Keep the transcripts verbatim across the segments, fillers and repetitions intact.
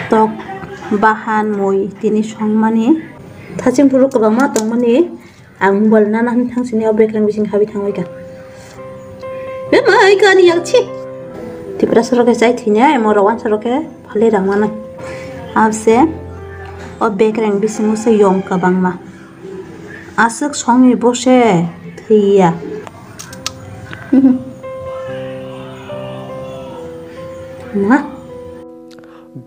Tok bahan mui tini songmani. Thaching phuru kwbangma tongmani. Ang mobile nana hwn thang sini o bekreng bising habi thangwi ka. Bemai kani yak chi. Tiprasa rok khe chai thini ai, mo rok wansa rok khe phali rang mano. Abse o bekreng bisingo se yong kwbangma. Aswk songni bo se thwiya. Ma.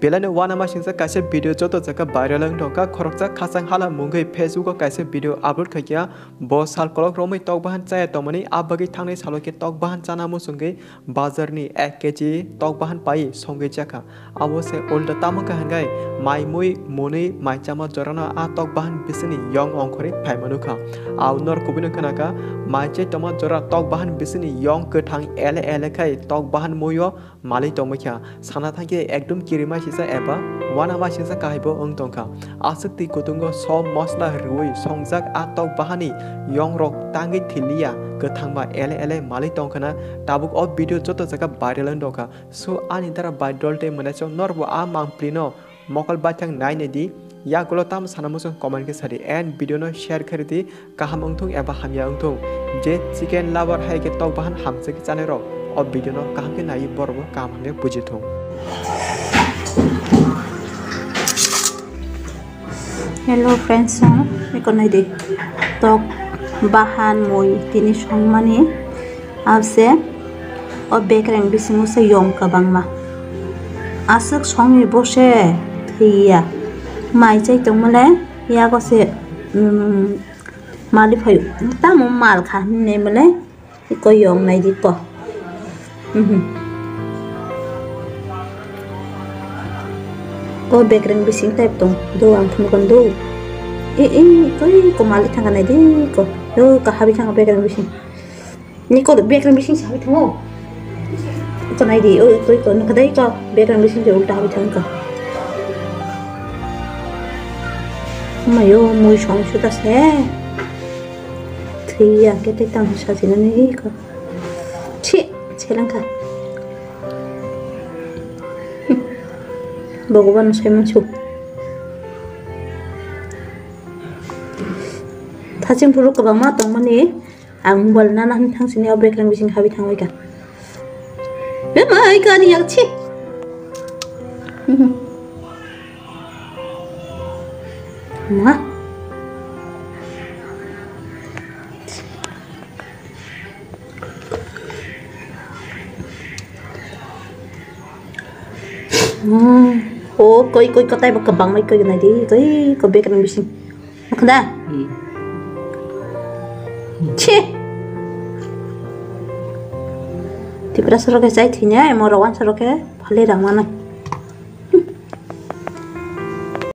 Belai no uanama singsa kaisa video joto jaga viral wng tongkha, khoroksa khachang hala mungwi Facebook o kaisa video upload khaikha. Bo sal kolok romwi tok bahan chaya tongmani, a bagwi thangnai salo khe tok bahan chana muchungwi bazar ni ek K G tok bahan pai songwi chakha. Abo se ulta tamo kha hwnkhe mai mui mwnwi mai chama jorano a tok bahan bisini yong ongkhorwi phai manukha. Au nor kubui no khwnakha, mai chai tongma jora tok bahan bisini yong kwthang ele ele khai tok bahan mui o malwi tongmani kha, sana thangkhe ekdom kirima sisa eba uanama sisa kahaibo wng tongkha. Aswk twi kutungo som mosla rwui songjak a tok bahani yongrok tangwi thiliya, kwthangba ele ele malwi tongkhana. Tabuk o video joto jaga viral wng tongkha. So ani dara bai dol tei mwnaisong norbo a mangpli no mokol baithang nai nai di. Yagulo tamo sana muchung comment khe sadi and video no share khe ridi, kaham wngthung eba hamya wngthung. Je chicken lover hai khe tok bahan hamjak chanai rok o video no kaham khe nai borok bo kaham hamya buji thung. Hello friends, eko nai di tok bahan mui tini songmani. Abse o bekreng bisingo se yong kwbangma. Aswk songni bo se thwiya. Mai chai tongmale yago se, um, mali phaio. Tamo mal kha hinwi male ko yong nai di ko. Mhm. O bekreng bising type tong. Do ang phunukon do. E, e, koi ko mali thangka nai di ko. Do kahabi thangka bekreng bising. Ni ko bekreng bising sabi thango. Ko nai di, oi, koi ko, nokha dai ko, bekreng bising je ulta habi thangka. Mayo, mui song suta se. Thwi ya, kete tang sa sini ni ko. Chi, chelangka. Bhagwan sai mansu. Thaching phuru kwbangma tongmani. Ang mobile nana hwn thang sini o bekreng bising habi thangwi ka. Bemai kani yak chi. Ma. Hmm. O koi koi kotai ba kwbang mai koi nai di koi ko bekreng bising. Khada. Hmm. Chi. Tiprasa rok khe chai thini ai, mo rok wansa rok khe phali rang mano.